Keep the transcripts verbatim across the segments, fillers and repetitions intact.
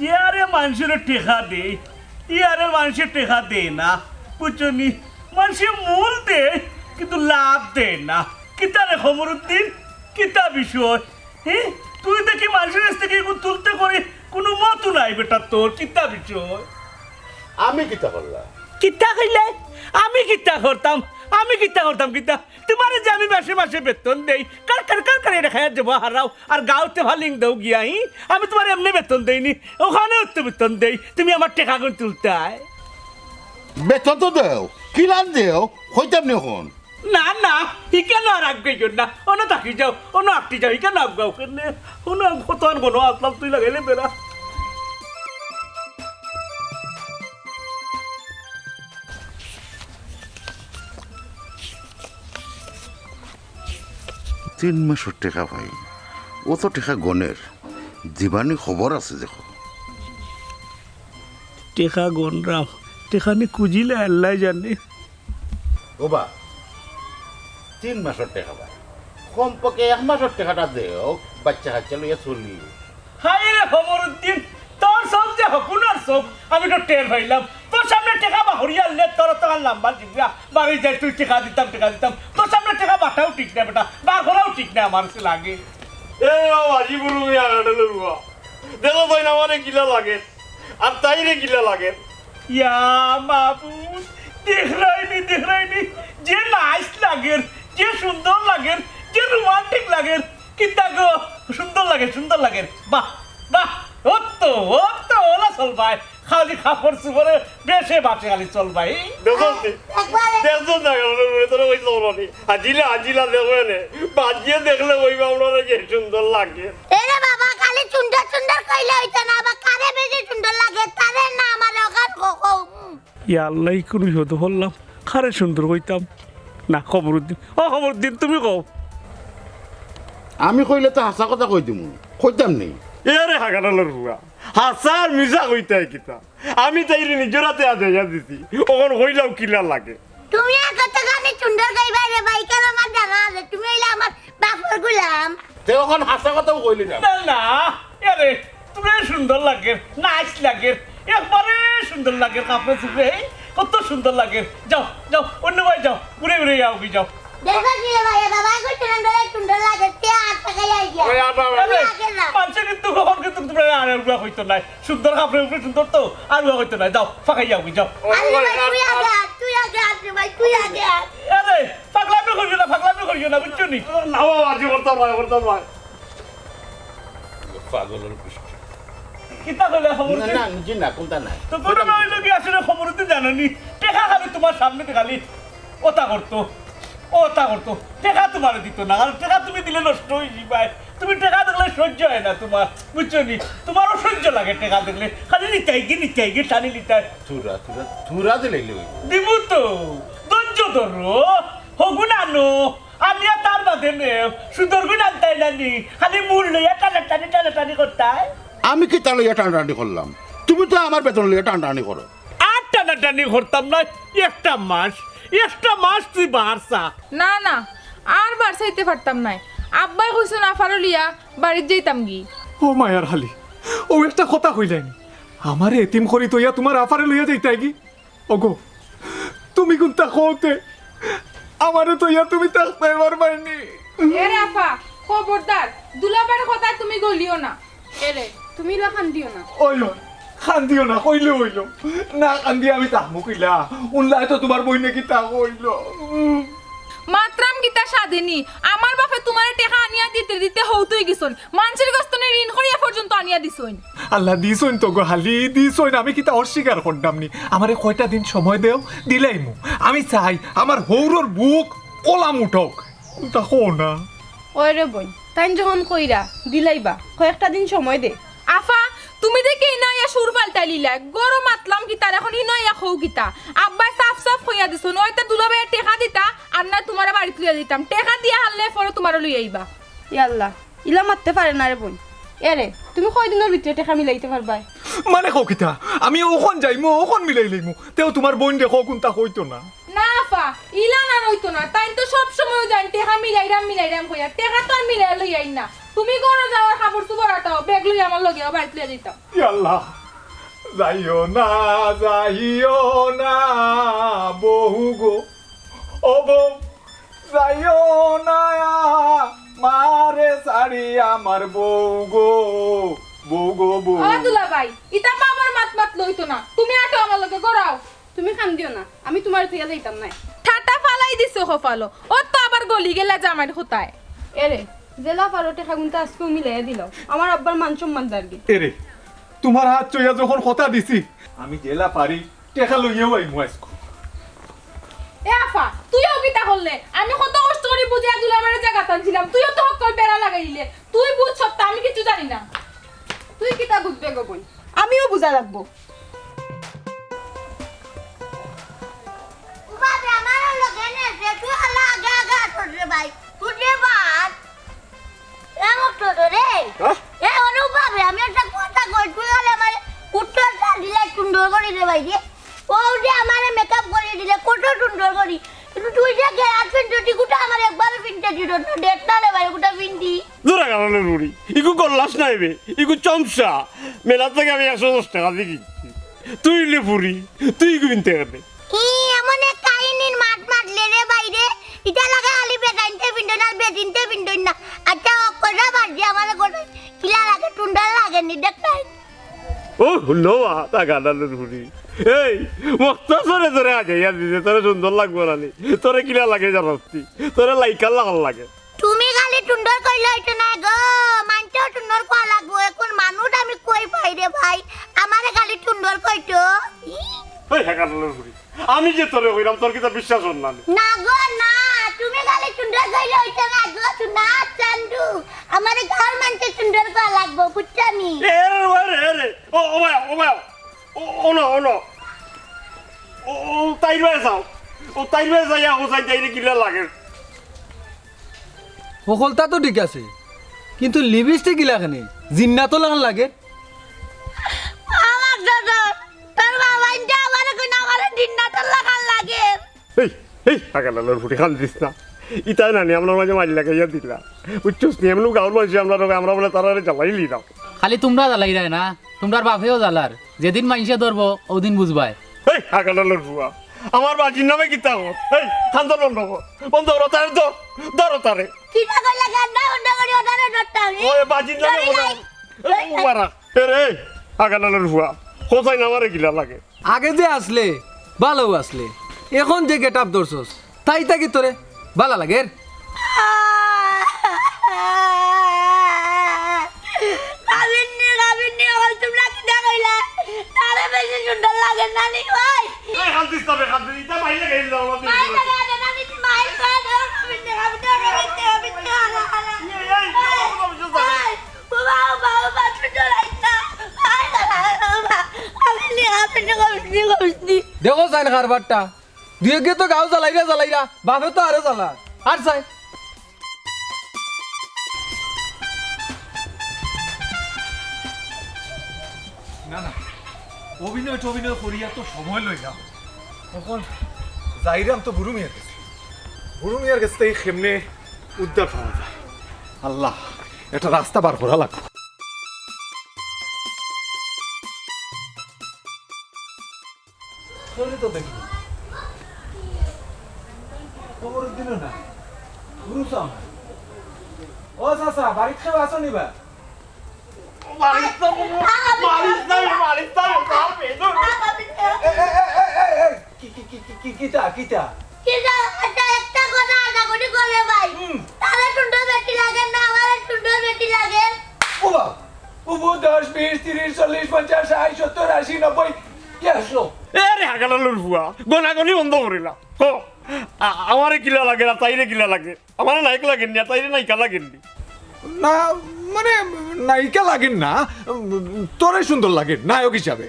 ইয়ারে মানষরে টেকা দেয়, ইয়ারে মানষে টেকা দেয় না, বুঝছো নি? মানষে মূল দেয়, কিন্তু লাভ দেয় না। কিতা রে কমরুদ্দিন, কিতা বিষয়? হে, তুই দেখি মানষর কাছ থাকি এগু তুলতে করে কুনু মতও নাই বেটা তোর, কিতা বিষয়? আমি কিতা করলাম? কিতা কইলে? আমি কিতা করতাম? আমি কিতা করতাম? কিতা? তুমারে যে আমি মাসে মাসে বেতন দেই, কার কার কার কার এটা খাইয়া যাবো হারাও, আর গাউতে ফালিং দেও গিয়া, হি? আমি তুমারে এমনে বেতন দেইনি, অখানেও তো বেতন দেই, তুমি আমার টেকাগুন তুলতায়। বেতন তো দেও, কিলান দেও, কইতাম নি অখন। না, না, ইখানো আর আগাইও না, অনো থাকি যাও, অনো আটকি যাও, ইখানো আগাও কেনে? অনো কত আর মনো আসলাম, তুই লাগাইলে বেড়া। তিন মাসর টেকা পাই, অত টেকা গনের, দিবানি খবর আছে দেখো। টেকা গনরাম, টেকা নি খুজিলে আল্লায় জানে। ওবা, তিন মাসর টেকা পাই, কমপক্ষে এক মাসর টেকাটা দেও, বাচ্চা কাচ্চা লইয়া চলি। হায় রে কমরুদ্দিন, তোর সব যে হকুনার সব, আমি তো টের পাইলাম। তোর সামনে টেকা বাহরিয়া আনলে তোর তো আর লাম্বা জিবরা বাড়ি যায়, তুই টেকা দিতাম, টেকা দিতাম। তোর সামনে টেকা বাটাও ঠিক না বেটা, বার করাও ঠিক না আমার কাছে লাগে। এ বাবা, আজি বুড়ো মিয়া আগাডালে রুয়া। দেখো ভাই, আমারে কিলা লাগে, আর তাইরে কিলা লাগে। ইয়া মাবুদ, দেখরায়নি, দেখরায়নি, যে নাইস লাগের, যে সুন্দর লাগের, যে রোমান্টিক লাগের, কিতা গো, সুন্দর লাগে, সুন্দর লাগে। বাহ, বাহ, ও তো, ও তো, ওলা চলবায়। খালি কাপড় চুপড়ে বেশে বাঁচে খালি চলবায়। দেখছস নি? একবারে। দেখছস না কেন রে, তোরা ওই চলবানি। আজিলা, আজিলা দেখবে নে। বাজিয়ে দেখলে ওই বাবলারে যে সুন্দর লাগে। এরে বাবা, খালি সুন্দর সুন্দর কইলে হইতো না, আবার কারে বেশি সুন্দর লাগে, তারে না আমার ওখান খো খো। ইয়া আল্লাহ, ই কুনু বিপদো পড়লাম। কারে সুন্দর কইতাম? না, কমরুদ্দিন। ও কমরুদ্দিন, তুমি কও। আমি কইলে তো হাছা কথা কই দিমু। কইতাম নি? এরে হাগাডালর ফুয়া। হাছা আর মিছা কইতায় কিতা? আমি তাইরে নিজর আতে আজাইয়া দিছি। অখন কইলাও কিলা লাগে। তুমি আর কতখানি সুন্দর কইবায় রে ভাই, কেন আমার জানা আছে? তুমি অইলা আমার বাপর গোলাম। তে অখন হাছা কথাও কইলি না। না, না, এরে, তুমারে সুন্দর লাগের, নাইস লাগের, একবারে সুন্দর লাগের, কাপড়ে চুপড়ে, এই, কত সুন্দর লাগের। যাও, যাও, অন্য বায় যাও, ঘুরে ঘুরে যাও, কি যাও। দেখো কি রে ভাই, বাবা কইছে না, তোরে সুন্দর লাগে, তে আর টাকা যাই গিয়া। ওই আর বাবা। এরে, লাগে না। মানষে কিন্তু কখন কিন্তু তুমারে আর উড়া কইতো নায়। সুন্দর কাপড়ে উপরে সুন্দর তো, আর উড়া কইতো নায়। যাও, ফাঁকাই যাও, কি যাও। আরে ভাই, তুই আগে আয়, তুই আগে আয় রে ভাই, তুই আগে আয়। এরে, পাগলামি করিও না, পাগলামি করিও না, বুঝছো নি? না বাবা, আজি করতাম না, করতাম না। পাগলর গোষ্ঠী। কিতা কইলে খবর না, দিন? না, জি না, কুনতা নাই। তো ঘটনা অইলো কি আসলে খবর দিন জানো নি? টেকা খালি তুমার সামনে খালি ওতা করতো, ওতা করতো। টেকা তুমারে দিতো না, কারণ টেকা তুমি দিলে নষ্ট অই যিবায়। তুমি টেকা দেখলে সহ্য অয় না তুমার, বুঝছো নি? তুমারও সহ্য লাগে টেকা দেখলে, খালি নিতাই গি, নিতাই গি, টানি নিতাই। থুরা, থুরা, থুরা দিলে অইলো। দিমু তো, ধৈর্য ধরো, হগুন আনো, আনিয়া তার বাদে নেও, সুন্দর গুন আনতায় না নি, খালি মূল লইয়া টানাটানি, টানাটানি করতায়। আমি কিতা লইয়া টানাটানি করলাম? তুমি তো আমার বেতন লইয়া টানাটানি করো। আর টানাটানি করতাম না, একটা মাস, একটা মাস তুই বারসা। না, না, আর বারসাইতে পারতাম নায়। আব্বায় কইছইন আফারে লইয়া বাড়িত যাইতাম গি। ও মায়ার হালি, ও একটা কথা কইলায়নি, আমারে এতিম করি থইয়া তুমার আফারে লইয়া যাইতায় গি? ওগো, তুমি কুনতা কওতে? আমারে থইয়া তুমি থাকতায় পারবায়নি। এরে আফা, খবরদার, দুলাভাইর কথায় তুমি গলিও না। এরে, তুমি ইলা কান্দিও না। ওই, ওই, কান্দিও না, কইলে অইলো। না কান্দি আমি থাকমু কিলা? হুনলায় তো তুমার বইনে কিতা কইলো। মাতরাম কিতা সাধেনি? আমার বাপে তুমারে টেকা আনিয়া দিতে দিতে হউত অই গেছইন। মানষর গেছ থনে ঋণ করিয়া পর্যন্ত আনিয়া দিছইন। আল্লাহ, দিছইন তো গো হালি, দিছইন। আমি কিতা অস্বীকার করলাম নি? আমারে কয়টা দিন সময় দেও, দিলাইমু। আমি চাই আমার হউরর বুক ওলাম উঠউক। তা কও না। ওই রে বইন, তাইন যখন কইরা দিলাইবা, কয়েকটা দিন সময় দে। আফা, তুমি দেখি ইনো আইয়া সুর পাল্টাইলিলায়। গরম মাতলাম কিতার, এখন ইনো আইয়া কও কিতা? আব্বায় সাফ সাফ কইয়া দিছইন, অয় তে দুলাভাইরে টেকা দিতা, আর না তুমারে বাড়িত লইয়া দিতাম। টেকা দিয়া হারলে পরে তুমারে লইয়া আইবা। ইয়াল্লা, ইলা মাততে পারে না রে বইন। এরে, তুমি কয়দিনর ভিতরে টেকা মিলাইতে পারবায়? মানে কও কিতা? আমি অখন যাইমু, অখন মিলাই লইমু। তেও তুমার বইনরে কও কুনতা কইতো না। না আফা, ইলান আর অইতো না। তাইন তো সব সময় যাইন, টেকা মিলাইরাম, মিলাইরাম কইয়া। টেকা তো আর মিলাইয়া লইয়া আইন না। তুমি ঘরো যাও আর কাপড় চোপড় আটাও, ব্যাগ লইয়া আমার লগে আও, বাড়িত লইয়া যাইতাম। ইয়া আল্লাহ, যাইও না, যাইও না, বউ গো, ও বউ, যাইও না, মারে ছাড়ি আমার বউ গো, বউ গো, বউ। ও দুলাভাই, ইতা মামার মাত মাত লইতো না, তুমি আটো আমার লগে ঘরো আও। তুমি কান্দিও না, আমি তুমারে থইয়া যাইতাম নায়। ঠাটা ফালাই দিছো কপালো, ও তো আবার গলি গেলা জামাইর কথায়। এরে, যেলা পারো টেকাগুনতা আইজকু মিলাইয়া দিলাও, আমার আব্বার মান সম্মান যারগি। এরে, তুমার আত ছইয়া যখন কথা দিছি, আমি যেলা পারি টেকা লইয়াউ আইমু আইজকু। এ আফা, তুইও কিতা করলে? আমি কত কষ্ট করি বুঝাইয়া দুলাভাইরে জাগাত আনছিলাম, তুইও তো হক্কল বেড়া লাগাই দিলে। তুই বুঝ সবতা, আমি কিচ্ছু জানি না। তুই কিতা বুঝবে গো বইন, আমিও বুঝা লাগবো। ও বাবা, আমার লগে নে, তুই আলা আগে আগে আছস রে ভাই। তুই যে বাদ, এমন তো তো রে। হ্যাঁ? এ, অনু বাবা, আমি একটা কথা কই, তুই আলে আমার উত্তরটা দিলে সুন্দর করি রে ভাই রে। ও যে আমারে মেকআপ করি দিলে কত সুন্দর করি। কিন্তু তুই যে গেরাত পিনতে, তুই গুটা আমার একবারও পিনতে দিল না, দেখ না রে ভাই, গুটা পিনতি। দূর আগানোর বুড়ি, ইগু গল্লাস নায় বে, ইগু চমচা। মেলা থাকি আমি একশো দশ টেকা দি কিনছি। তুই লে ফুরি, তুই ইগু পিনতে কেনে? ই এমন এক কাহিনীর মাত মাতলে রে ভাই রে, ইটা লাগে খালি বেটাইন্তে পিনতইন না, বেটিন্তে পিনতইন না। আচ্ছা, ও কথা বাদ দে, আমার কথা কিলা লাগে, সুন্দর লাগে নি দেখতে? ও, হুনো বা, তা গানালের ফুরি। এই, মক্তা সরে তোরে আগে ইয়া দিছে, তোরে সুন্দর লাগবো না নি? তোরে কিলা লাগে জানোস নি? তোরে লাইকার লাখান লাগে। তুমি খালি সুন্দর কইলে অইতো না গো, মানষেও সুন্দর কওয়া লাগবো। এখন মানুষ আমি কই পাই রে ভাই, আমারে খালি সুন্দর কইতো। এই, হ্যাঁ, গানালের ফুরি। আমি যে তোরে কইরাম, তোর কিতা বিশ্বাস অর না নি? না গো, না, তুমি খালি সুন্দর কইলে অইতো না গো, সোনা চান্দু। আমারে গাঁওর মানষে সুন্দর কওয়া লাগবো, বুঝছো নি? এ রে, ও রে, এ রে। ও, ও ভাই, ও ভাই। ও, ও না, ও না। ও, ও তাইর বায় যাও। ও তাইর বায় যাইয়া হোসাইন তাইরে কিলা লাগে। হকলতা তো ঠিক আছে, কিন্তু লিপস্টিক কিলা কেনে? জিন্নাতর লাখান লাগে। আমার দাদা, তোর বাবা ইন্দা আমারে কইন আমারে জিন্নাতর লাখান লাগে। এই, এই, আগালালর ফুটি কান্দিস না। ইতায় নানি আমরার মাঝে মাইর লাগাইয়া দিলা। বুঝছস নি, এমনে গাঁওর মানষে আমরার লগে, আমরা বুলে তারারে জ্বালাইলিরাম। খালি তুমরা জ্বালাইরায় না, তুমরার বাপেও জ্বালার। যেদিন মানষে ধরবো, অউদিন বুঝবায়। এই, আগালালর ফুয়া, আমার বাজির নামে কিতা কর? এই, কান্দন বন্ধ কর। বন্ধ কর, তারে ধর, ধর তারে। কিতা কইলা, কান্দন বন্ধ করি, ওটারে ধরতাম, ই? ওই বাজির নামে ধরি কথা নাই। বল। এই, উবারা। এ রে, আগালালর ফুয়া, হোসাইন আমারে কিলা লাগে? আগে যে আছলে, ভালাউ আছলে, এখন যে গেটআপ ধরছস, তাই থাকি তোরে ভালা লাগের? কাবিন্নি, কাবিন্নি, অকল তুমরা কিতা কইলা? তারে বেশি সুন্দর লাগে না নি ভাই? এই, কান্দিস না বে, কান্দিস না, ইতা মাইর লাগাইল না, আমার মাইর লাগাইল না, নি মাইর লাগাইল না, কাবিন্নি, কাবিন্নি, কাবিন্নি, কাবিন্নি, হালা, হালা। এই, এই, এই, এই, এই, এই। ও বাবা, বাবা, বাবা, ছোট রাইতা। আয় বাবা, বাবা, আমি নিয়ে আপনি কমিশনি, কমিশনি। দেখো চাইন কারবারটা। দুই একে তো গাঁও জ্বালাইরা, জ্বালাইরা। বাপে তো আরো জ্বালা। আর চাই। না, না। অভিনয় টভিনয় করিয়া তো সময় লইলাম। অখন যাইরাম তো বুরু মিয়ার গেছে। বুরু মিয়ার গেছ থাকি কেমনে উদ্ধার পাওয়া যায়? আল্লাহ, একটা রাস্তা বার করা লাগবো। চলি তো দেখি। খবর দিল না। বুরু চাও না। ও চাচা, বাড়িত কেউ আছো নি বা? মারিস না, মারিস না, মারিস না, মারিস না। এ, এ, এ, এ, এ, এ, কি, কি, কি, কি, কি, কিতা, কিতা? কিতা? আচ্ছা, একটা কথা আশা করি করবে ভাই। হুম। তারে সুন্দর বেটি লাগে না, আমারে সুন্দর বেটি লাগে। ও বাবা, ও দশ, বিশ, তিরিশ, চল্লিশ, পঞ্চাশ, ষাট, সত্তর, আশি, নব্বই, কে আসলো? এ রে, হাগালালুর ফুয়া, গনাগনি বন্ধ করিলা। হ, আ-, আমারে কিলা লাগে না, তাইরে কিলা লাগে? আমারে নায়ক লাগের নি, তাইরে নায়িকা লাগের নি। না, মানে, নায়িকা লাগের না, তোরে সুন্দর লাগের নায়ক হিসাবে।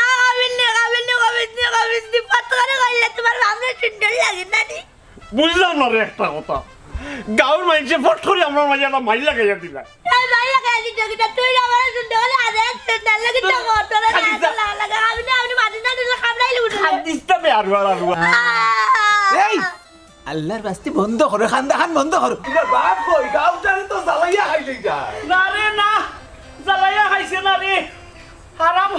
আ, আমি নে, আমি নে, আমি নে, আমি নে, পাত্তারে কইলে তোমার বাপরে সুন্দর লাগে না নি? বুঝলাম না রে একটা কথা। গাঁওর মাইনষে ফট করি আমরার মাঝে একটা মাইর লাগাইয়া দিলা। এই মাইর লাগাইয়া দিত কিতা? তুই আমারে সুন্দর করে আরে সুন্দর লাগে তো, তোর, তোর খালি যা। লাগে। আমি না, আমি মাটি না দিলে কামড়াইলে উঠে। কান্দিস না বে, আরুয়া, আরুয়া। আ। এই, আল্লাহর বাস্তে বন্ধ করো, কান্দাখান বন্ধ করো। তোমার বাপ কই? গাঁওটারে তো জ্বালাইয়া খাইলেই যায়। না রে, না, জ্বালাইয়া খাইছে না রে। হারাম,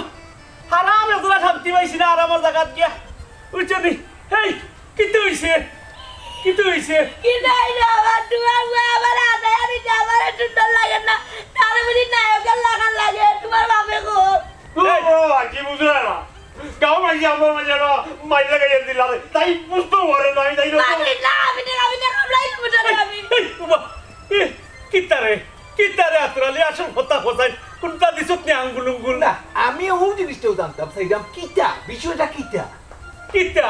হারাম, এতটা শান্তি পাইছি না হারামর জাগাত গিয়া। বুঝছো নি? এই, কিতা অইছে? কিতা অইছে? কিতা অইলো আবার? তোমার বউ আমার আদায় আনি যে আমার সুন্দর লাগে না, তারে বলি নায়কের লাখান লাগে, তোমার বাপে গো। ও, ও, আর কি বুঝো না? গাঁও মাঝে আমার মাঝে না, মাইর লাগাইয়া দিলা রে। তাই বুঝতে পারে না, আমি তাই না। মারি না, আমি না, আমি না, আমরাই বুঝো না আমি। এই, বাবা, এ, কিতা রে? কিতা রে আতরালি? আসল কথা কোথায়? কোনটা দিছত নি আঙ্গুল উঙ্গুল? না, আমি ও জিনিসটাও জানতাম চাইলাম, কিতা? বিষয়টা কিতা? কিতা?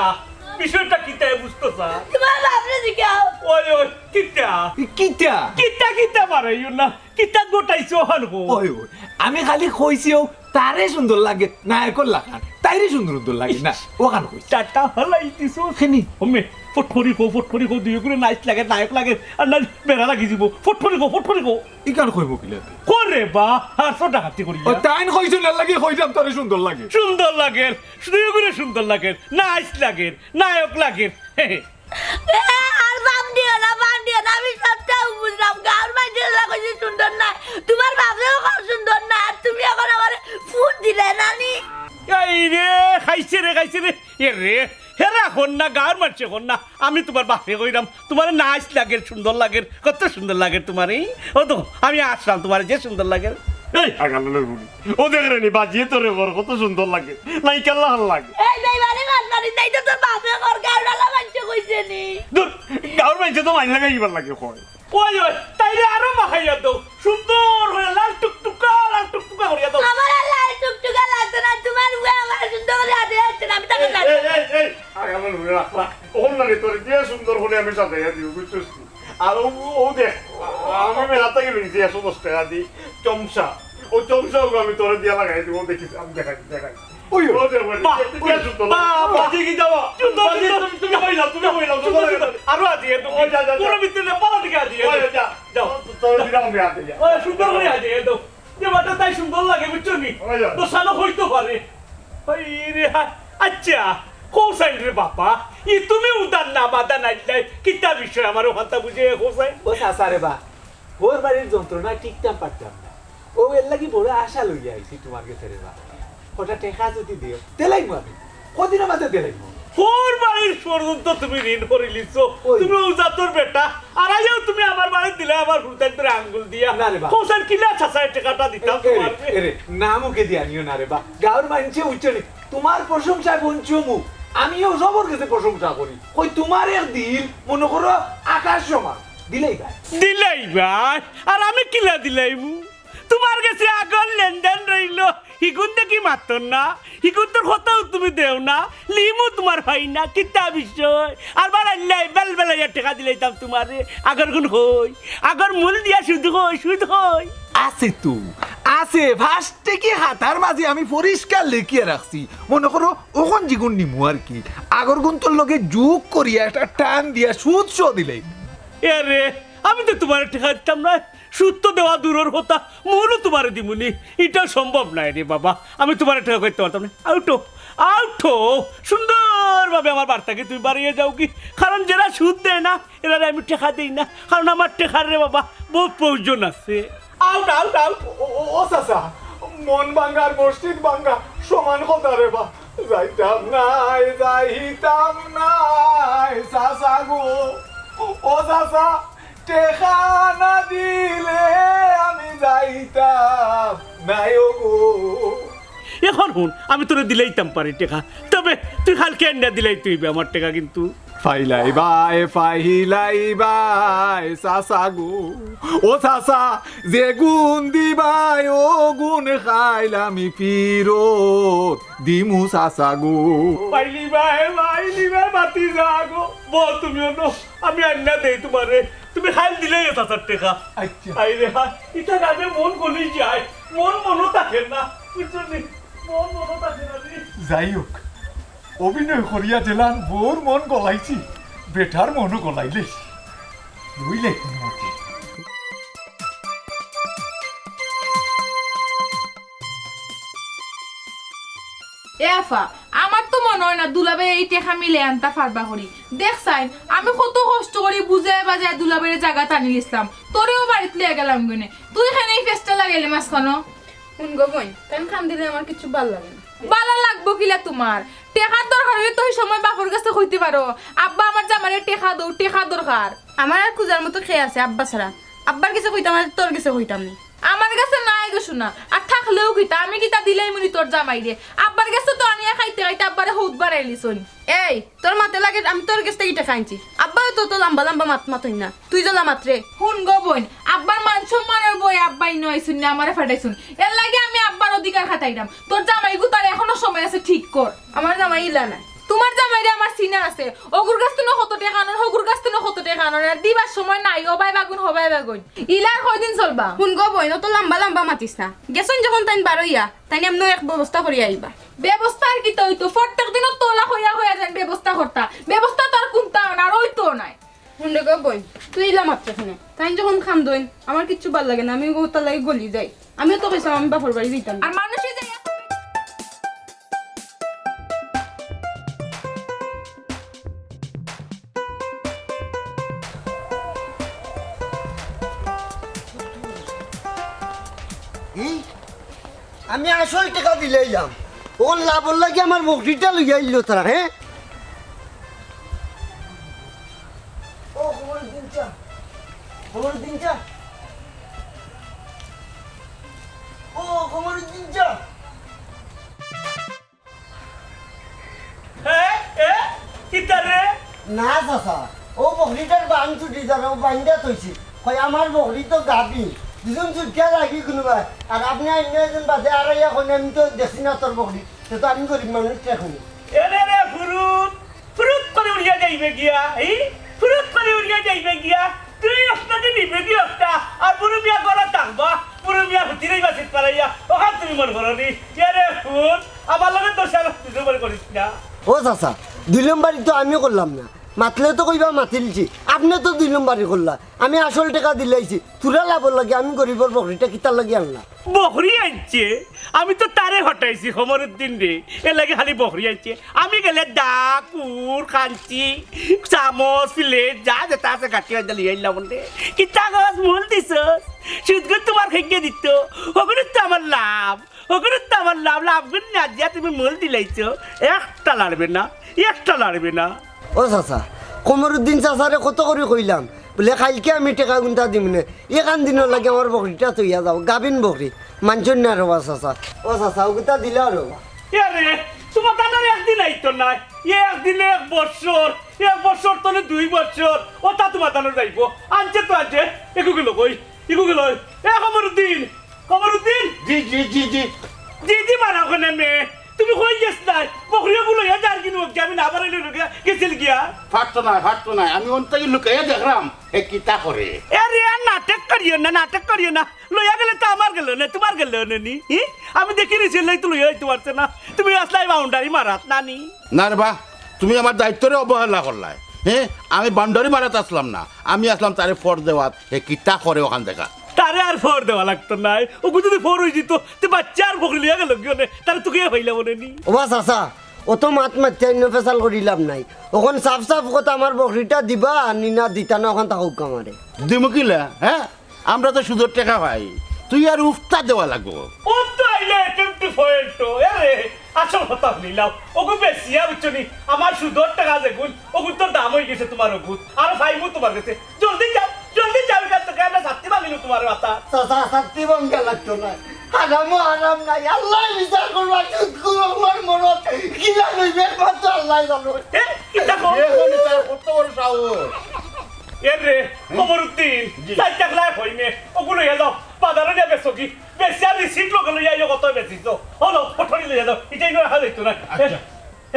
বিষয়টা কিতা? এ বুঝতো স্যার? তোমার বাপরে জিগাও। ওই, ওই, কিতা? কিতা? কিতা, কিতা বাড়াইও না? কিতা ঘটাইছো অখান কও? ওই, ওই, আমি খালি কইছিও, তারে সুন্দর লাগে, নায়কর লাখান। তাইরে সুন্দর সুন্দর লাগে না, অখান কইছি। টাটা হালাই দিছো। খেনি। ওমে, ফটফরি কও, ফটফরি কও, দুই করে নাইস লাগে, নায়ক লাগে, আর না বেড়া লাগি দিব। ফটফরি কও, ফটফরি কও। ইখান কইবো কিলা তে? করে বা, আর তো ডাকাতি করি। ও, তাইন কইছো না লাগে, কইলাম তারে সুন্দর লাগে। সুন্দর লাগে, দুই করে সুন্দর লাগে, নাইস লাগে, নায়ক লাগে। এ, আর বাপ দিও না, বাপ দিও না, আমি সবটাও বুঝলাম। গাঁওর মাঝে না কইছি সুন্দর না, তোমার বাপেও কর সুন্দর না, আর তুমি এখন আমারে ফুট দিলে নানি। এই রে, খাইছে রে, খাইছে রে। এ রে, হেরা কর না, গাঁওর মানষে কর না, আমি তোমার বাপে কইরাম, তোমারে নাইস লাগের, সুন্দর লাগের, কত সুন্দর লাগের তোমারে। ও তো, আমি আসলাম তোমারে যে সুন্দর লাগের। এই আগালের বুড়ি, ও দেখ রে নি, বাজিয়ে তোরে কর, কত সুন্দর লাগে, নাইকাল্লা হাল লাগে। এই বেইমানি মাত মারি, তাই তো তোর বাপে কর, গাঁওর আলা মানষে কইছে নি। দূর, গাঁওর মানষে তো মাইর লাগাইবার লাগে কয়। ওই, ওই, তাইরে আরো মাখাইয়া দাও। সুন্দর করে লাল টুকটুকা, লাল টুকটুকা করিয়া দাও। আমার আর লাল টুকটুকা লাগতো না, তোমার বউয়ে আমার সুন্দর করে আদে আসছে না, আমি তাকে এই, জানি। এই, এই, এই, আরে আমার বউয়ে রাখলা। ওর নামে তোর যে সুন্দর করে আমি সাজাইয়া দিব, বুঝছস নি? আর ও, ও দেখ, আমি মেলাতে গেলে যে একশো দশ টাকা দি চমচা, ও চমচা ওগুলো আমি তোরে দিয়া লাগাই দিব, দেখিস, আমি দেখাই, দেখাই। ওই, ওই। ও দেখ, ওই, বাহ, যে, যে সুন্দর। বাহ, বাহ। বাজি কি যাবো? সুন্দর, বাজি সুন্দর। তুমি, তুমি কইলাও, তুমি কইলাও, সুন্দর, সুন্দর। আরো আজি, এ, তুমি ওই, যা, যা, যা। পুরো ভিতরে পালা থেকে আজি, এ, ওই, যা। যাও। তো, তো, দিলাম আমি হাতে, যা। ওই, সুন্দর করে আজি, এ, তো। যে বাটা তাই সুন্দর লাগে, বুঝছো নি? ওই, যা। তো সানো হইতো পারে। ওই রে, হা-, আচ্ছা, হোসাইন রে বাবা, ই তুমি উদার না, বাধা নাই, নাই। কিতা বিষয় আমার ওখানটা বুঝে, হোসাইন? ও চাচা রে বা, ওর বাড়ির যন্ত্রণা টিকতাম পারতাম না। ও এর লাগি বড় আশা লইয়া আইছি তোমার গেছে রে বা। কটা টেকা যদি দিও, দিলাইমু আমি। কদিনের মাঝে দিলাইমু। ওর বাড়ির ষড়যন্ত্র তুমি ঋণ করিলিছো। ওই। তুমি ও জাতর বেটা। আর আইয়াও তুমি আমার বাড়িত দিলে আমার হুরুতাইন্তরে আঙ্গুল দিয়া। না রে বা। হোসেন কিলা চাচায় টেকাটা দিতাম এ, এরে, তোমার। এরে, না মুখে দিয়া নিও না রে বা। গাঁওর মানষে উঠছে নি। তোমার প্রশংসায় পঞ্চমুখ। আমিও সবর গেছে প্রশংসা করি। কই তোমার এক দিল, মনে করো আকাশ সমান। দিলেই ভাই। দিলেই ভাই। আর আমি কিলা দিলাইমু? তোমার গেছে আগর লেনদেন রইলো, হিগুন দেখি মাতর না, হিগুন তোর কথাও তুমি দেও না, লিমু তোমার ভাই না, কিতা বিষয়? আর বাড়াইলাই, বেল বেলাইয়া টেকা দিলাইতাম তোমারে, আগর গুণ হই, আগর মূল দিয়া সুদ হই, সুদ হই। আছে তো, আছে, ফার্স্টে কি হাতার মাঝে আমি পরিষ্কার লেখিয়া রাখছি, মনে করো, ওখান জিগুন নিমু আর কি, আগর গুণ তোর লগে যোগ করিয়া একটা টান দিয়া সুদ সহ দিলাই। এ রে, আমি তো তোমার টেকা দিতাম না, সুদ তো দেওয়া দূরর কথা, মূলও তোমারে দিমুনি, ইটা সম্ভব নায় রে বাবা। আমি তোমারে টেকা করতে পারতাম না। আউটো, আউটো, সুন্দরভাবে আমার বাড়ি থাকি তুমি বাড়িয়ে যাও কি? কারণ যেরা সুদ দেয় না, এরারে আমি টেকা দেই না, কারণ আমার টেকার রে বাবা বহুত প্রয়োজন আছে। Out, out, out. ও, ও, ও চাচা, মন ভাঙ্গার মসজিদ ভাঙ্গা সমান কথা রে বা। যাইতাম নায়, যাইতাম নায়, চাচা গো। ও চাচা, টেকা না দিলে আমি যাইতাম নায় ও গো। এখন হুন, আমি তোরে দিলাইতাম পারি টেকা, তবে তুই কালকে আনিয়া দিলাইতে অইবে আমার টেকা কিন্তু। ফাইলাই বায়, ফাইলাই বায়, চাচা গো। ও চাচা, যে গুণ দিবায়, ও গুণ খাইল আমি ফিরত দিমু চাচা গো। ফাইলি বায়, ফাইলি বায়, বাতি যা গো। বল তুমি অনো, আমি আনিয়া দেই তোমারে। তুমি খাইল দিলাইও চাচার টেকা। আচ্ছা। আই রে হায়, ইটা গানে মন গলি যায়, মন মনো থাকে না, বুঝছো নি? মন মনো থাকে না রে। যাই হোক, অভিনয় করিয়া যেলান বউর মন গলাইছি, বেটার মনও গলাইলে। লইলে কোনো মতে। এ আফা, আমার তো মনো অয় না দুলাভাই এই টেকা মিলে আনতা পারবা করি। দেখছাইন, আমি কত কষ্ট করি বুঝাইয়া বাজাইয়া দুলাভাইরে জাগাত আনিলিছলাম, তোরেও বাড়িত লইয়া গেলাম গনে। তুই কেনে ই ফেসটা লাগাইলে মাঝখানো? হুন গো বইন, তাইন কান্দিলে আমার কিচ্ছু ভালা লাগে না। ভালা লাগবো কিলা তুমার? টেকার দরকার অইলে তো অউ সময় বাপর গেছে কইতে পারো, "আব্বা, আমার জামাইরে টেকা দেও, টেকা দরকার।" আমার আর খুজার মতো কে আছে আব্বা ছাড়া? আব্বার গেছে কইতাম আর তোর গেছে কইতাম নি। আমার গেছে নাই গো সোনা, আর থাকলেও কিতা, আমি কিতা দিলাইমুনি তোর জামাইরে? আব্বার গেছে তো আনিয়া খাইতে খাইতে আব্বারে হউত বাড়াইলিছইন। এই, তোর মাতে লাগে আমি তোর গেছ থাকি টেকা আনছি? আব্বাও তো অত লাম্বা লাম্বা মাত মাতইন না, তুই যেলা মাতরে। হুন গো বইন, আব্বার মান সম্মানর বই আব্বায় নয় শুনিয়া আমারে ফাটাইছইন, এরলাগি আমি আব্বার অধিকার খাটাইরাম। তোর জামাইগুতারে এখনো সময় আছে, ঠিক কর। আমার জামাই ইলা নায়। তুমার জামাইরে আমার চিনা আছে, অগুর গেছ থনে কত টেকা আনইন, হগুর গেছ থনে কত টেকা আনইন, আর দিবার সময় নাই, অবায় বাগুন, হবায় বাগুন। ইলা আর কয়দিন চলবা? হুন গো বইন, অত লাম্বা লাম্বা মাতিস না। গেছইন যখন তাইন বারইয়া, তাইন এমনেউ এক ব্যবস্থা করিয়া আইবা। ব্যবস্থা আর কিতা অইতো? প্রত্যেক দিনউ তো অলা কইয়া কইয়া যাইন ব্যবস্থা করতা। ব্যবস্থা তো আর কুন্তা অয় না, আর অইতো নায়। হুন রে গো বইন, তুই ইলা মাতরে কেনে? তাইন যখন কান্দইন, আমার কিচ্ছু ভালা লাগে না, আমি অতার লাগি গলি যাই। আমিও তো কইছলাম আমি বাপর বাড়ি যাইতাম না। আর মানুষে যাইয়া এই, আমি আসল টেকা দিলাইলাম, অখন লাভর লাগি আমার বকরিটা লইয়া আইলো তারা, হে? ও, কমরুদ্দিন চা, কমরুদ্দিন চা, ও, কমরুদ্দিন চা। হে? এ? কিতা রে? না চাচা, অউ বকরিটার বান ছুটি যার, অউ বাইন্দা থইছি। কয়, "আমার বকরি তো গাভী, দুইজন ছুটিয়া লাগি কুনুবায়। আর আপনে আইন্না একজন বাদে আর আইয়া কইন, আমি তো দেখছি না তোর বকরি, তে তো আমি গরিব মানুষ এখন।" এরে রে ফুরুত, ফুরুত করি উড়িয়া যাইবে গিয়া, এই ফুরুত করি উড়িয়া যাইবে গিয়া। তুই একটা দিন নিবে কি একটা, আর বুরু মিয়া ঘরো থাকবা, বুরু মিয়া হুতিরেই বাসিত পালাইয়া, অখান তুমি মন করো নি। এরে ফুত, আমার লগে তো সারা দুই নম্বরি করিস না। ও চাচা, দুই নম্বরি তো আমিও করলাম না, মাতলে তো কইবা মাতিলছি, আপনে তো দুই নম্বরি করলা। আমি আসল টেকা দিলাইছি, থুড়া লাভর লাগি আমি গরিবর বকরিটা কিতার লাগি আনলাম? বকরি আনছে, আমি তো তারে হটাইছি, কমরুদ্দিনরে, এরলাগি খালি বকরি আনছে। আমি গেলে দা, কুর, কাঞ্চি, চামচ, প্লেট, যা যেতা আছে গাটি বান্ধা লইয়া আইলাম রে। কিতা গছ মূল দিছস? সুদগুন তুমার খেগে দিত, হগুন তো আমার লাভ, হগুন তো আমার লাভ, লাভগুন না দিয়া তুমি মূল দিলাইছো, একটা লাড়বে না, একটা লাড়বে না। ও চাচা, কমরুদ্দিন চাচারে কত করি কইলাম, বুলে, "কাইলকে আমি টেকা গুনতা দিমুনে, এখান দিনর লাগি আমার বকরিটা থইয়া যাও, গাভিন বকরি, মানছইন না রেবা চাচা।" ও চাচা, অগুতা দিলাও রেবা। এ রে, তুমার তানর একদিন আইতো নায়, এ একদিনে এক বছর, এক বছর তনে দুই বছর, অতা তুমার তানর যাইবো। আনছে তো আনছে, এগু গেল কই, এগু গেল, এ কমরুদ্দিন, কমরুদ্দিন! জি, জি, জি, জি। জি, জি, মারা ওখানে মে। তুমি কই গেছ নাই? বকরিও বুলো ইয়া যার কিনু, আমি না বাড়াইলে লোকে গেছিল গিয়া। ফাটতো না, ফাটতো না। আমি অন থাকি লুকাইয়া দেখলাম, এ কিতা করে। এ রে, আর নাটক করিও না, নাটক করিও না। লইয়া গেলে তো আমার গেল না, তুমার গেল না নি? হি? আমি দেখি নিছি, লই তো লইয়া হইতে পারছে না। তুমি আসলাই বাউন্ডারি মারাত না নি? না রে বা, তুমি আমার দায়িত্বরে অবহেলা করলায়। হে, আমি বাউন্ডারি মারাত আসলাম না, আমি আসলাম তারে ফর দেওয়াত, হে কিতা করে ওখান দেখা। তারে আর ফর দেওয়া লাগতো নায়, ওগু যদি ফর অই যিত, তে বাচ্চা আর বকরি লইয়া গেল কিয়নে, তারে তুকিয়া পাইলাম মনে নি। ওবা চাচা, অত মাত মাতিয়া ইনো ফেসাল করি লাভ নাই। অখন সাফ সাফ কথা, আমার বকরিটা দিবা নি না দিতা না, ওখান থাকউক আমারে। দিমু কিলা, হে? আমরা তো সুদর টেকা পাই, তুই আর উফতা দেওয়া লাগবো। ও তো আইলে কিন্তু পয়েন্ট, এ রে, আসল কথা হুনিলাও। ওগু বেচিয়া বুঝছো নি, আমার সুদর টেকা যেগুন, ওগুর তো দাম অই গেছে তুমার ওগুত। আর পাইমু তুমার গেছে। জলদি যাও, জলদি যাও, এখান থাকি আমরা ছাত্তি ভাঙিলু তুমার মাথা। চাচা, ছাত্তি ভাঙ্গা লাগতো না। হারামও হারাম নাই, আল্লায় বিচার করবা, সুদ করো, আমার মরদ। কিলা লইবে একমাত্র আল্লায় জানো। এ, কিতা কও? এ, কত বড় সাহস। এ রে, কমরুদ্দিন, জি। চাইর টাকা কইমে, ওগুলো লইয়া যাও, বাজারো নিয়া বেচো কি? বেচিয়া রিসিট লগে লইয়া আইও কত বেচিছো। হলো, ফটরি লইয়া যাও, ইটা ইনো রাখা যাইতো না। আচ্ছা।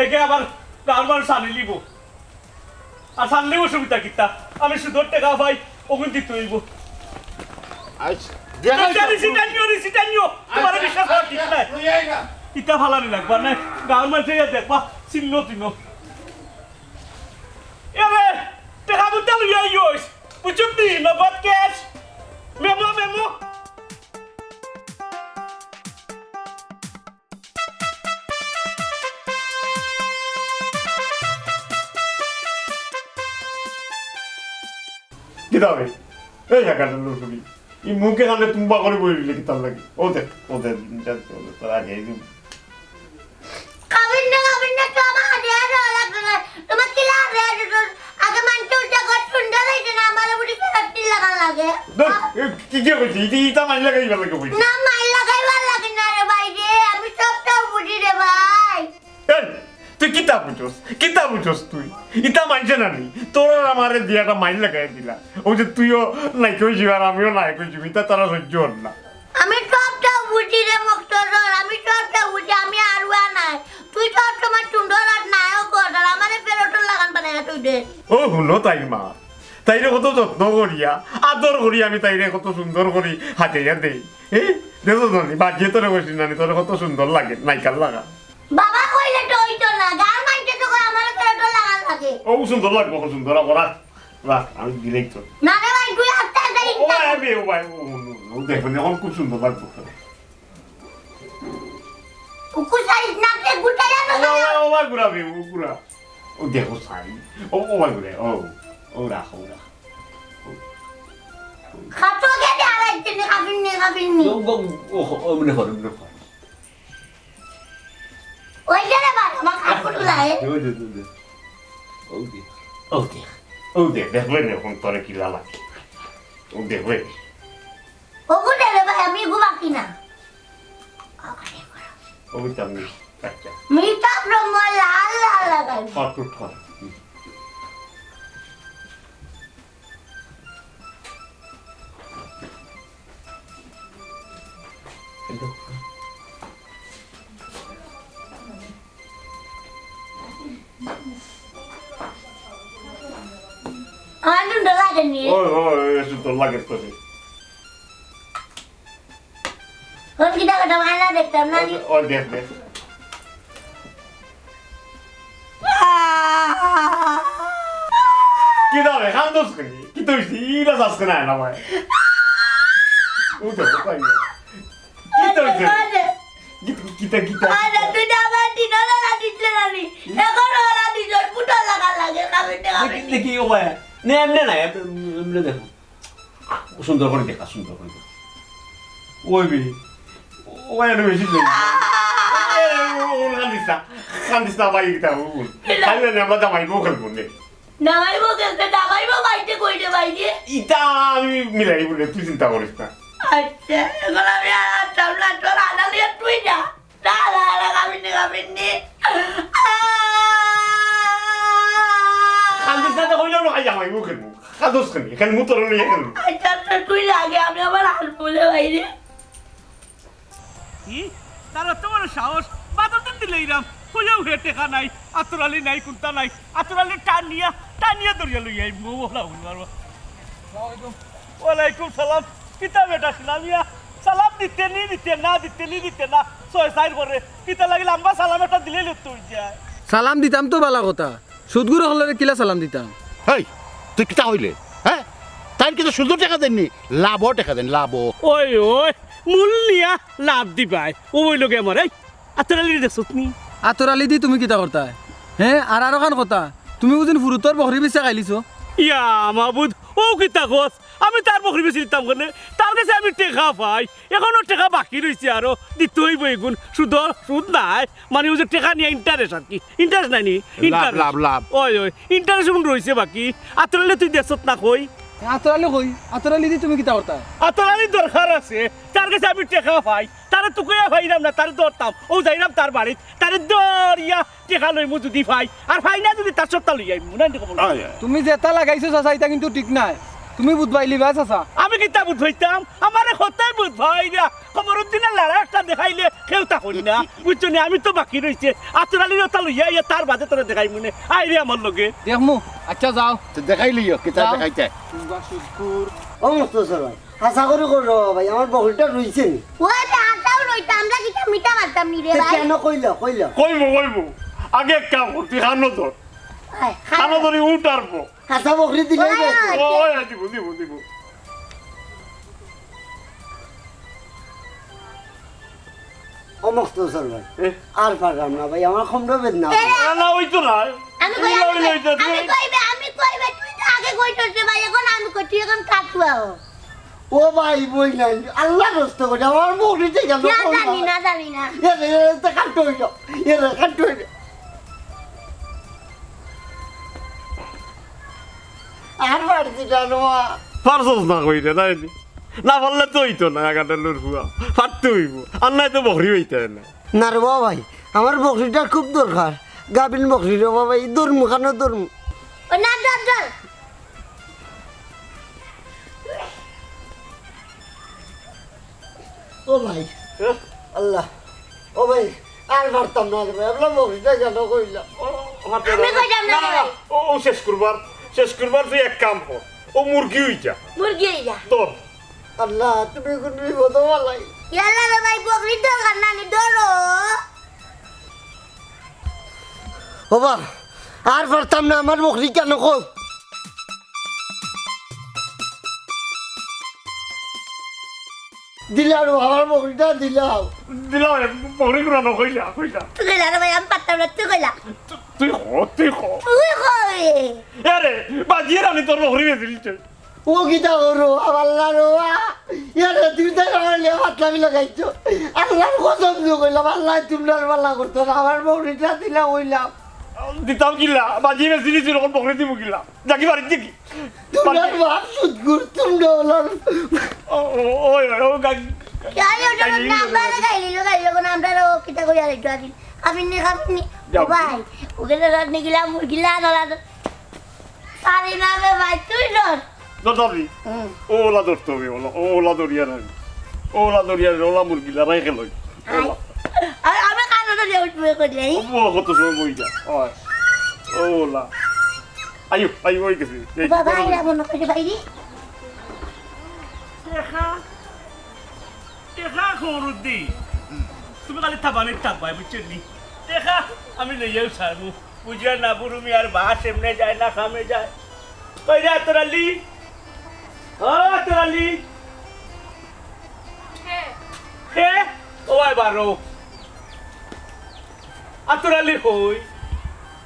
এ, একে আবার গাঁওর মানুষ আনিলিব। আর আনলেও অসুবিধা কিতা? আমি সুদর টেকা পাই, ওগুন দিতে অইব। আচ্ছা, দেখা যাইতো। রিসিট আনিও, রিসিট আনিও। তুমারে আচ্ছা, বিশ্বাস করা ঠিক আচ্ছা, নাই। লইয়া আই না। ইটা ফালানি লাগবা না। গাঁওর মানুষে ইয়া দেখবা, চিহ্ন চিহ্ন। এ রে, টেকা বুঝতে লইয়া আইস। বুঝছো নি? নগদ ক্যাশ। Memo, memo. যাবে। এই জায়গাটা লুটুরি। এই মুখে খানে তুম্বা করে বই রইলে কিতার লাগি? ও দেখ, ও দেখ, যা, যা, যা, তার আগে এই যে কাবিন না, কাবিন না, তো আমার হাতে আর দেওয়া লাগতো না। তোমার কি লাভ রে? আগে মানতে উঠে ঘর সুন্দর হইছে না, আমার বুড়ি ফেরত তিন লাগান লাগে। ধুর, এ, কি যে কইছে? ইটা, ইটা মাইর লাগাইবার লাগি কইছে। না, মাইর লাগাইবার লাগে না রে ভাই রে, আমি সবটাও বুঝি রে ভাই। এই, তুই কিতা বুঝছস? কিতা বুঝছস তুই? ইটা মানছে না নি? তোর আর আমারে দিয়া একটা মাইর লাগাই দিলা। ও যে তুইও নায়ক হইছিস আর আমিও নায়ক হইছি, ইটা তারা সহ্য হল না। আমি সবটা বুঝি রে মকতদর, আমি সবটা বুঝি, আমি আরুয়া নাই। তুই তো তোমার সুন্দর আর নায়ক অর, আর আমারে ফেরতর লাগান বানাইয়া তুই দে। ও হুনো তাই মা, তাইরে কত যত্ন করিয়া, আদর করি আমি তাইরে কত সুন্দর করি হাজাইয়া দেই। এ, দেখো তো নি, বাজিয়ে তোরে কইছি না নি, তোরে কত সুন্দর লাগে, নায়িকার লাগা। বাবা কইলে তো হইতো না, গান মানতে তো কয় আমারে ফেরতর লাগান লাগে। ও সুন্দর লাগবো, কত সুন্দর, রাখ, রাখ, আমি দিলেই তো। না রে ভাই, তুই আস্তে আস্তে ও ভাই, ও ভাই, ও, ও, ও, ও দেখবেন, এখন খুব সুন্দর লাগবো। উকুস আইস না, কে গুটাইয়া না ও, ও, ও, ও, ঘুরাবে, ও ঘুরা। ও দেখো সাই। ও, ও, ঘুরে, ও, ও রাখ, ও রাখ। খাতো কে দে আর একদিন খাবিন নি, খাবিন নি। ও, ও, ও, ও, মনে করে, মনে করে। ওই যে রে বাবা, আমার কাপড় গুলা, এ। ও দে, ও দে। ও দে, ও দে, ও দে, দেখবে রে, এখন তোরে কি লালা। ও দেখবে। ওগু দে রে ভাই, আমি এগু বাকি না। ওগু দে রে। ওগু তো আমি, আচ্ছা। মিঠা ব্রহ্ম লাল লাল লাগাই। কত ঠন। হুম। আমার সুন্দর লাগে নি। ওই, ওই, ওই, সুন্দর লাগে তো। কোন কিতা কথা মানা দেখতাম না নি? ওই, ওই, দেখ, দেখ। আহ! কিতা রে, কান্দস কেনে? কিতা অইছে? ইলা চাস কেনে না ভাই? উঠো, উঠো। কিতা অইছে? আরে। কিতা, কিতা, কিতা? আরে, তুই তো আমার দিন ওলা দিস না নি। এখন ওলা দিস, ওর ফুটো লাগা লাগে, খাবে না, খাবে দেখি, না। দেখি, ও ভাই। না, এমনে না, এমনে, এমনে দেখো। সুন্দর করে দেখা, সুন্দর করে দেখা। ওই বে, ওই আরো বেশি জোরে। এ, ও, ও, কান্দিস না, কান্দিস না, ভাই, এটা, ও, ও। খালি না, আমরা জামাই বউ খেলবো নে। জামাই বউ খেলতে, জামাই বউ বাইতে কই রে ভাই রে? ইটা আমি মিলাই বলে, তুই চিন্তা করিস না। আচ্ছা, এখন আমি আর আনতাম না, তোর আনা লিয়ে তুই যা। না, না, না, খাবি নি, খাবি নি। আহ! কান্দিস না, তো কইলাম না, জামাই বউ খেলবো। কান্দস কেনে? খেলবো তোর লইয়া খেলবো। আচ্ছা, আচ্ছা, তুই লাগে, আমি আবার হারবো রে ভাই রে। কি? তার অত বড় সাহস? বাদর দিন দিলে ইরাম। কইয়াও হে টেকা নাই। আতর আলী নাই, কুন্তা নাই। আতর আলী টানিয়া, টানিয়া ধরিয়া লইয়া আইবো। ও, ওলা, ওলা, ওলা। আসসালামু আলাইকুম। ওয়ালাইকুম সালাম। কিতা বেটা ছিলাম ইয়া? সালাম দিতে নি, দিতে না, দিতে নি, দিতে না। ছয় চাইর করে। কিতা লাগি লাম্বা সালাম একটা দিলে লুপ্ত হই যায়। সালাম দিতাম তো বালা কথা। সুদগুর হকলরে কিলা সালাম দিতাম? হেই, তুই কিতা কইলে? হ্যাঁ? তাইন কিন্তু সুদর টেকা দেননি, লাভর টেকা দেন, লাভ। ওই, ওই, মূল নিয়া লাভ দিবায়। ও ওই লগে আমার, এই, আতর আলীরে দেখছত নি? আতর আলীদি তুমি কিতা করতায়? হ্যাঁ, আর আরো খান কথা, তুমি বুঝিন ফুরুতর বকরি বেচিয়া খাইলিছো? ইয়া মাবুদ, ও কিতা কস? আমি তার বকরি বেচি দিতাম কেনে? তার গেছে আমি টেকা পাই, এখনো টেকা বাকি রইছে আরো, দিতে অইবো এগুন। সুদ, সুদ নাই, মানে ওই যে টেকা নিয়া interest আর কি, interest নাই নি? লাভ, interest। লাভ, লাভ। ওই, ওই, interest এগুন রইছে বাকি। আতর আলীরে তুই দেখছত না কই? আতর আলী কই? আতর আলীদি তুমি কিতা করতায়? আতর আলীর দরকার আছে, তার গেছে আমি টেকা পাই, তারে তুকাইয়া পাইরাম না, তারে ধরতাম, ও যাইরাম তার বাড়িত, তারে ধরিয়া টেকা লইমু যদি পাই, আর পাই না যদি তার সবটা লইয়া আইমু, না নি কমল? আয়, আয়। তুমি যেটা লাগাইছো চাচা, ইটা কিন্তু ঠিক নায়। তুমি বুঝবাইলিবা চাচা। আমি কিতা বুঝবাইতাম? আমারে কথায় বুঝবাইরা। কমরুদ্দিনের লড়া একটা দেখাইলে কেউ তা করি না। বুঝছো নি? আমি তো বাকি রইছে। আতর আলীর ওটা লইয়া আইয়া তার বাদে তোরে দেখাইমু নে। আয় রে আমার লগে। দেখমু। আচ্ছা, যাও। তো দেখাইলিও, কিতা যাও। দেখাইতে? ও মুস্তাফা ভাই, আশা করি করো ভাই, আমার বকরিটা রইছে নি? ওই যে আটাও রইছে, আমরা কিতা মিঠা মারতাম নি রে তে ভাই? কেন কইলা, কইলা? কইবো, কইবো। আগে এক কাম কর, তুই কানো ধর। আয়, কানো ধরি উঠ আর বো। হাছা বকরি দিলে ওই, ওই। ও, ওই, দিব, দিব, দিব। ও মুস্তাফা ভাই, এ? আর পারলাম না ভাই, আমার কোমরো বেদনা। এ, না, না, ওই তো না। আমি তুই কই, ওই আমি লইতে, কই, তুই আমি কইবে, আমি কইবে, তুই তো আগে কই তোর ভাই, এখন আমি কই, তুই এখন কাটুয়া হ। ও ভাই, বই নাই, আল্লাহ নষ্ট করে আমার বকরিটা গেল। না, যাবি না, যাবি না। এ রে, এ রে, তে কাটতে হইল। এ রে, কাটতে হইল। আর পারছি না রে মা। পারছস না কই রে, তাই নি? না পারলে তো হইতো না, এগাটালুর ফুয়া। পারতে হইব। আর নাই তো বকরি হইতে না। না রে বাবা ভাই, আমার বকরিটার খুব দরকার। গাভিন বকরি রে বাবা, এই দৌড়মু, খানো দৌড়মু। ও না, ধর, ধর। ও ভাই, হ্যাঁ? আল্লাহ, ও ভাই, আর পারতাম না রে ভাই, আপনার বকরিটা কেন কইলা? ও, ও, হাতে আমি ধরো। কইতাম না না, না, রে না, ভাই। ও, ও শেষ করবার, শেষ করবার তুই এক কাম কর, ও মুরগি হই যা। মুরগি হই যা। তোর। আল্লাহ, তুমি কোন বিপদ বালাই। ইয়াল্লা রে ভাই, বকরির দরকার না, নি ধরো। ওবা, আর পারতাম না, আমার বকরি কেন কও? দিলাও, আমার বকরিটা দিলাও। দিলাও, বকরি গুলা না, কইলা, কইলা। তুই কইলা রে ভাই, আমি পারতাম না, তুই কইলা। তু-, তুই ক, তুই ক। তুই কই? এ রে, বাজিয়ে রানি তোর বকরি বেচিলিছে। ও কিতা করো, আল্লাহ রে বাবা। ইয়ারে, তুমি তো আমার লিয়া ফাতলামি লাগাইছো। আল্লাহর কসম দিয়ে কইলাম, আল্লাহ তোমরা ভালা করতো না। আমার বকরিটা দিলা কইলাম। দিতাম কিলা? বাজি বেশি নিছি, ওরকম বকরি দিব কিলা? যাকি বাড়ির দিকে। তোমরা বাপ সুদ কর, তোমরা ওলার। ও, ও, ওই, ওই, ও, গাই-, গাই-, গাই-, গাই-, গাই-, গাই-, গাই-, গাই-, গাই-, আমরা ও কিতা কইয়া রে, গাই-, খাবিনি, খাবিনি। যাও। ও ভাই, ওকে তো রাত নিয়ে গেলাম, মুরগি লাল, লাল। পারি না রে ভাই, তুই ধর। ধর, ধর রে। হুম। ও ওলা ধরতে হবে, ওলা, ও ওলা ধরিয়া রাখ। ও ওলা ধরিয়া রাখ, ওলা মুরগি লড়াই খেলো। আই। ওলা। আর আমি কানো ধরে উঠবে করি। ও বউ কত সময় বই যা। ওই। ও ওলা। আইও, আইও, ওই গেছে। এই, বাবা, বড় আইরা মনে করে বাইরে। দেখা। দেখা খবর দি। তুমি খালি থাবা নেই থাকবায়, বুঝছো নি? দেখা, আমি লইয়াও ছাড়বো। বুঝলে না, বুরু মিয়ার বাস এমনে যায় না, খামে যায়। কই রে আতর আলী? ও আতর আলী? কে? কে? ও ভাই বারো। আতর আলী কই?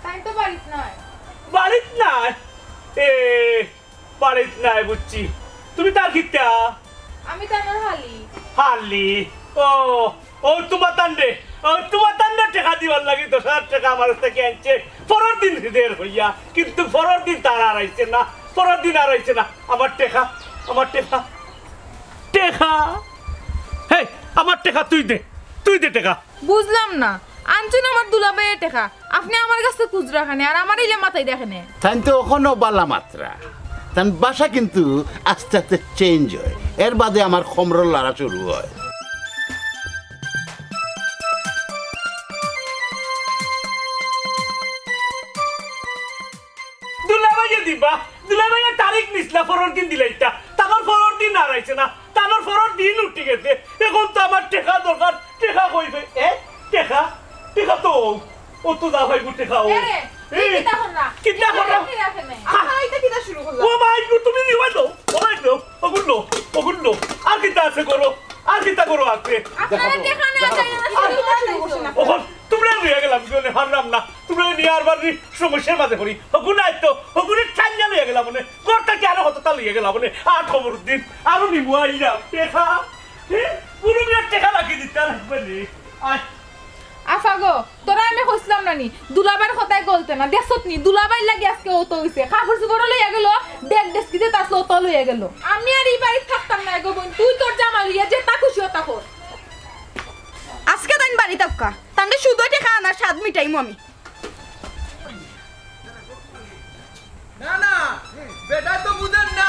তাই তো বাড়িত নাই। বাড়িত নাই? এ, বাড়িত নাই বুঝছি। তুমি তার কিতা? আমি তার হালি। হালি? ও, ও তোমার তান্ডে, ও তোমার তান্ডে টেকা দিবার লাগি দশ হাজার টেকা আমার কাছ থেকে আনছে। পরের দিন দের হইয়া, কিন্তু পরের দিন তার আর আইছে না, পরের দিন আর আইছে না। আমার টেকা, আমার টেকা, টেকা। হে, আমার টেকা তুই দে, তুই দে টেকা। বুঝলাম না, আনছইন আমার দুলাভাইয়ে টেকা, আপনে আমার কাছে খুচরা খানে আর আমার ইলে মাথায় দেখে নে। তাইন তো অখনো বালা মাতরা, তান ভাষা কিন্তু আস্তে আস্তে চেঞ্জ হয়, এর বাদে আমার খমরর লড়া শুরু হয়। দুলাভাইয়ে দিবা, দুলাভাইয়ে তারিখ নিছলা পরের দিন দিলাইতা, তারপর পরের দিন আর আইছে না, তারপর পরের দিন উঠি গেছে। এখন তো আমার টেকা দরকার, টেকা কই পাই? এ, টেকা, টেকা তো ও, ও তো দা ভাই টেকা ও। এ রে, তুই এই, কিতা করলা? কিতা করলা? কিতা করলা? আহা, এটা কিতা শুরু করলা? ও ভাই গো, তুমি নিবা তো, ও ভাই গো, ওগুলো, ওগুলো, আর কিতা আছে করো, আর কিতা করো আছে? আপনারা দেখা না, দেখা চাই না, না। শুরু করে দিছো। ওখন তোমরা লইয়া গেলাম, জনে হারলাম না। তোমরা নিয়ে আর বাড়ি সমস্যার মাঝে পড়ি। হগুন আইতো, হগুনে টাইনা লইয়া গেলাম মনে। ঘরটা কি আরো কতটা লইয়া গেলাম মনে। আর খবর দিন, আরো নিবো আইলাম। দেখা, হে? পুরো মিয়া টেকা রাখি দিতে আর লাগবে নি। আয়। আফা গো, তোরা আমি কইছিলাম না নি, দুলাভাইর কথায় গলতে না। দেখছত নি, দুলাভাইর লাগি আজকে অত হইছে। কাপড় চোপড় লইয়া গেল, ব্যাগ ডেস্কিতে তাসলো অত লইয়া গেল। আমি আর ই বাড়িত থাকতাম না গো বইন, তুই তোর জামাই লইয়া যেতা খুশি অতা কর। আজকে তাইন বাড়ি থাকা, তানরে শুধু টেকা আনার স্বাদ মিটাইমু আমি। না, না, বেটায় তো বুঝের না।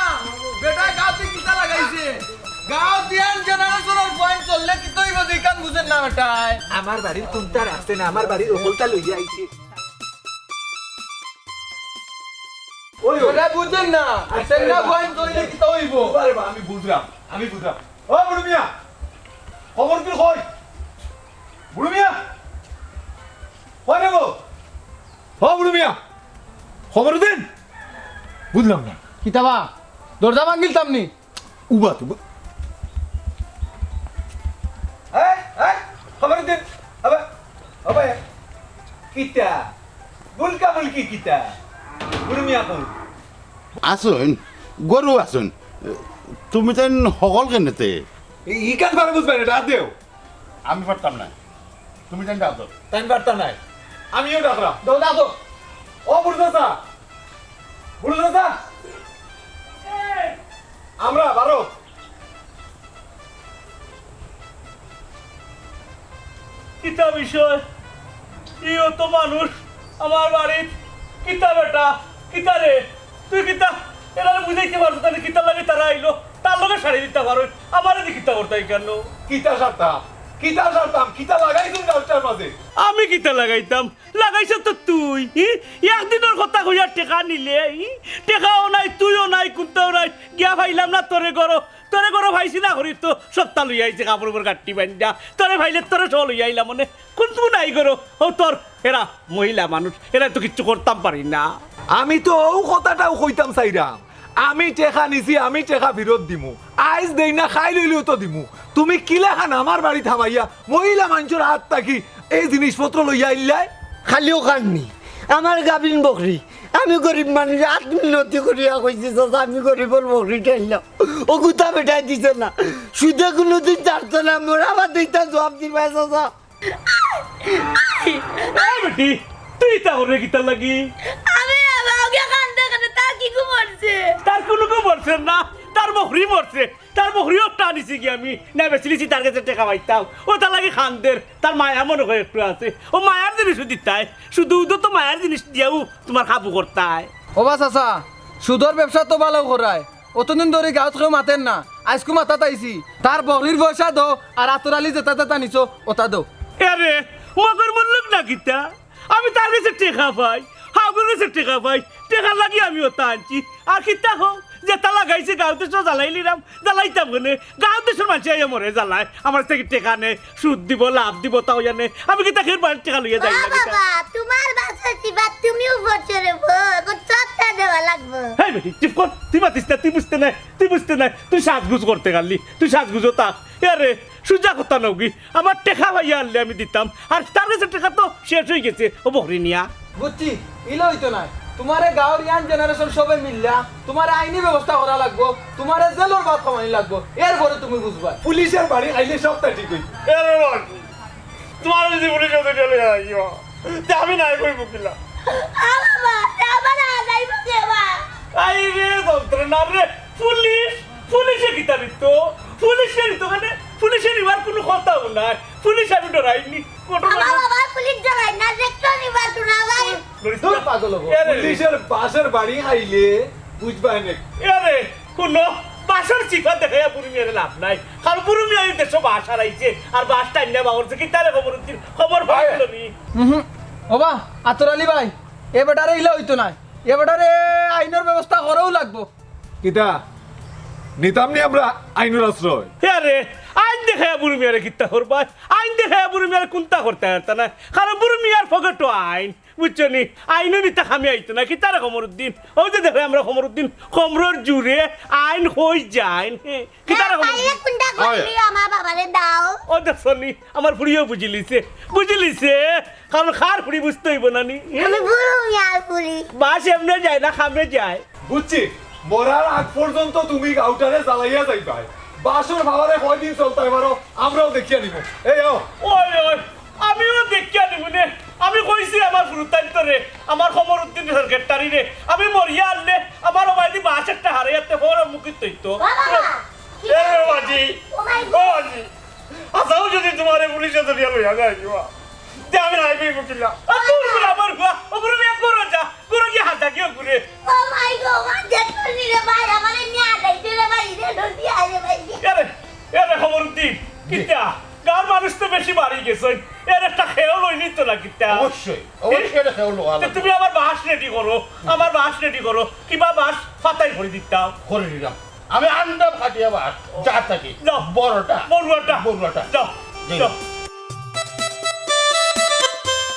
বেটায় গাঁওত কিতা লাগাইছে? গাঁওত ইয়ান জেনারেশনাল পয়েন্ট চললে কিতা অইবো, ইখান বুঝের না বেটায়। আমার বাড়ির কুন্তা রাখছে না, আমার বাড়ির অকলতা লইয়া আইছে। ওই, ওই। বেটায় বুঝের না, আচ্ছা, সেন্না পয়েন্ট চললে কিতা অইবো? আরে বা, আমি বুঝলাম, আমি বুঝলাম। ও বুড়ু মিয়া, খবর কি কই? বুড়ু মিয়া, কই রে গো? ও বুড়ু মিয়া, খবর দিন। বুঝলাম না। কিতা বা? দরজা ভাঙিলতাম নি? উবা তো, উবা। এই, এই, খবর দিন। আবে, আবে, কিতা? বুলকা বুলকি কিতা? বুড়ু মিয়া কই? আছইন, ঘরো আছইন। তুমি তাইন হকল কেনেতে? ই-, ইখান পারে বুঝবায় না, ডাক দেও। আমি পারতাম না। তুমি তাইন ডাক দেও। তাইন পারতা নায়। আমিও ডাকরাম। দেও, ডাক দেও। ও বুড়ো চাচা। বুড়ো চাচা। আমরা বারো। কিতা বিষয়? ই অত মানুষ আমার বাড়িত। কিতা বেটা? কিতা রে? তুই কিতা এরারে বুঝাইতে পারছস না নি? কিতা লাগি তারা আইলো? তার লগে সারি দিতা পারো। আমারে দি কিতা করতায় কেনে? কিতা সারতাম? কিতা সারতাম? কিতা লাগাইছইন গাউটার মাঝে? আমি কিতা লাগাইতাম? লাগাইছস তো তুই, ই? একদিনর কথা কইয়া টেকা নিলে, ই? টেকাও নাই, তুইও নাই, কুন্তাও নাই, গিয়া পাইলাম না তোরে ঘরো, তোরে ঘরো পাইছি না করি তো সপ্তাহ লইয়া আইছে কাপড় উপর গাট্টি বান্ধা, তোরে পাইলে তোরে সহ লইয়া আইলাম মানে, কুন্তা নাই ঘরো, ও তোর, এরা মহিলা মানুষ, এরা তো কিচ্ছু করতাম পারি না। আমি তো অউ কথাটাউ কইতাম চাইরাম, আমি টেকা নিছি, আমি টেকা ফিরত দিমু। আইজ দেই না, কাইল অইলেও তো দিমু। তুমি কিলাখান আমার বাড়িত হামাইয়া মহিলা মানষর আত থাকি এই জিনিসপত্র লইয়া আইলায়? খালি অখান নি, আমার গাভিন বকরি। আমি গরিব মানুষ, আত মিনতি করিয়া কইছি, "চাচা, আমি গরিবর বকরি ঠেললাম।" অগুতা বেটায় দিছে না। সুদে কুনুদিন ছাড়তো না, মরা বাদে ইতা জুয়াপ দিবায়, চাচা। এই বেটি, তুই ইতা কররে কিতার লাগি? আমি না বাবা, ওকে কান্দে কান্দে, তার কি গু মরছে? তার কুনু গু মরছে না, তার বকরি মরছে। তার বকরি একটা আনিছি গি আমি, না বেচিলিছি, তার গেছে টেকা পাইতাম। ও তার লাগি কান্দের, তার মায়া মনো কয় একটু আছে। ও মায়ার জিনিসও দিতায়, সুদে উদে তো মায়ার জিনিস দিয়াউ তুমার কাবু করতায়। ও বা চাচা, সুদর ব্যবসা তো ভালাউ করায়, অতদিন ধরি গাউত কেউ মাতের না, আইজকু মাতাত আইছি। তার বকরির পয়সা দেও, আর আতর আলী যেতা যেতা নিছো, অতা দেও। এরে, মগর মুল্লুক না কিতা? আমি তার গেছে টেকা পাই, হাগুর গেছে টেকা পাই, টেকার লাগি আমি অতা আনছি। আর কিতা কও, যেতা লাগাইছি গাউত দেশো জ্বালাইলিরাম, জ্বালাইতাম কেনে? গাউত দেশর মানষে আইয়া মরে জ্বালায়, আমার থাকি টেকা নেয়, সুদ দিবো, লাভ দিবো, তাও জানে। আমি কিতা খের বাড়ির টেকা লইয়া যাই ও না কিতা? বাবা, তুমার বাসর চিপাত তুমিও পড়ছো রে বউ, এখন সবটা দেওয়া লাগবো। হেই বেটি, চুপ কর, তুই মাতিস না, তুই বুঝতে নায়, তুই বুঝতে নায়, তুই সাজগুজ করতে গেলি, তুই সাজগুজো থাক। এরে, সুজা কথা নগি, আমার টেকা পাইয়া আনলে আমি দিতাম, আর তার গেছে টেকা তো শেষ অইগেছে, ও বকরি নিয়া। বুঝছি, ইলা অইতো নায়। তুমারে গাউর young generation সবে মিললা, তুমারে আইনি ব্যবস্থা করা লাগবো, তুমারে জেলর ভাত খাওয়ানি লাগবো, এরপরে তুমি বুঝবায়। পুলিশর বাড়ি খাইলে সবটা ঠিক অইবো। এরে বাবা, তুমারে যদি পুলিশে ধরিয়া লইয়া যাইবো, তে আমি নাই কইবো কিলা? আ বাবা, তে আমারে আগাইবো কে বা? আই রে যন্ত্রণা রে, পুলিশ, পুলিশে কিতা নিতো? পুলিশে নিতো কেনে? পুলিশে নিবার কুনু কথাউ নাই। পুলিশ আমি ডরাইনি। ঘটনা আমার বাবা পুলিশ ডরায় না, দেখতে নিবার কুনু আবার। লড়িস না। দূর পাগল অইবো। এরে। পুলিশর বাসর বাড়ি খাইলে বুঝবায় নে। এরে, হুনো, বাসর চিপা দেখাইয়া বুড়ি মিয়ারে লাভ নাই। কারণ বুড়ি মিয়া ই দেশো বাস হারাইছে, আর বাস টাইনা বাগরছে। কিতারে কমরুদ্দিন, খবর পাইলো নি? হুম। ওবা, আতর আলী ভাই, এ বেটারে ইলা অইতো নায়। এ বেটারে আইনর ব্যবস্থা করাউ লাগবো। কিতা? নিতাম নি আমরা আইনর আশ্রয়? এরে, আইন দেখাইয়া বুড়ি মিয়ারে কিতা করবায়? আইন দেখাইয়া বুড়ি মিয়ারে কুন্তা করতায় পারতায় নায়। কারণ বুড়ি মিয়ার পকেটো আইন। বুঝছো নি? আইনও নিতা কামে আইতো নায়। কিতারে কমরুদ্দিন? অউ যে দেখো আমরা কমরুদ্দিন, কমরর জুরে আইন কই যাইন? হে, কিতারে কমরুদ্দিন? পাইলে কুনটা কইলি আমার বাবারে দাও। ও দেখছো নি? আমার ফুড়িও বুঝিলিছে। বুঝিলিছে। কারণ কার ফুড়ি বুঝতে অইবো না নি? আমি বুড়ি মিয়ার ফুড়ি। বাস এমনে যায় না, কামে যায়। বুঝছি, মরার আগ পর্যন্ত তুমি গাউটারে জ্বালাইয়া যাইবায়। বাসর বাবারে কয়দিন চলতায় পারো, আমরাও দেখিয়া নিমু। এই আও। ওই, ওই, আমিও দেখিয়া নিমু নে। আমি কইছি আমার ফুরুতাইন্তরে, আমার কমরুদ্দিন সেক্রেটারিরে, আমি মরিয়া আনলে আমার অবায়দি বাস একটা হারাইয়াতে ফোন মুখিত অইতো। বাবা! এ বাবাজি, ও মাই গড! বাবাজি, আচ্ছা, অউ যদি তুমারে পুলিশে ধরিয়া লইয়া যায়, কিবা? তে আমি নাই কইবো কিলা? ও দূর করে আমার হুয়া, ও ঘুরে নিয়ে ঘুরে যা, ঘুরে গিয়ে হাত ডাকিও ঘুরে। ও মাই গড, আমার দেখতে নি রে ভাই, আমারে নিয়ে হাত ডাকতে রে ভাই, রে ঢোল দিয়ে আয় রে ভাই। এরে, এরে খবরুদ্দিন, জি। কিতা? গাঁর মানুষ তো বেশি বাড়ি গেছইন, এর একটা খেয়াল অইনি তো না কিতা? অবশ্যই, অবশ্যই একটা খেয়াল অওয়া তে লাগবো। তুমি আমার বাস রেডি করো, আমার বাস রেডি করো, কিবা বাস ফাতাই করে দিতাম। করে দিলাম। আমি আনতাম কাটিয়া বাস, যা থাকি। যাও। বড়টা। বড়ুয়াটা। বড়ুয়াটা। যাও, জি। যাও।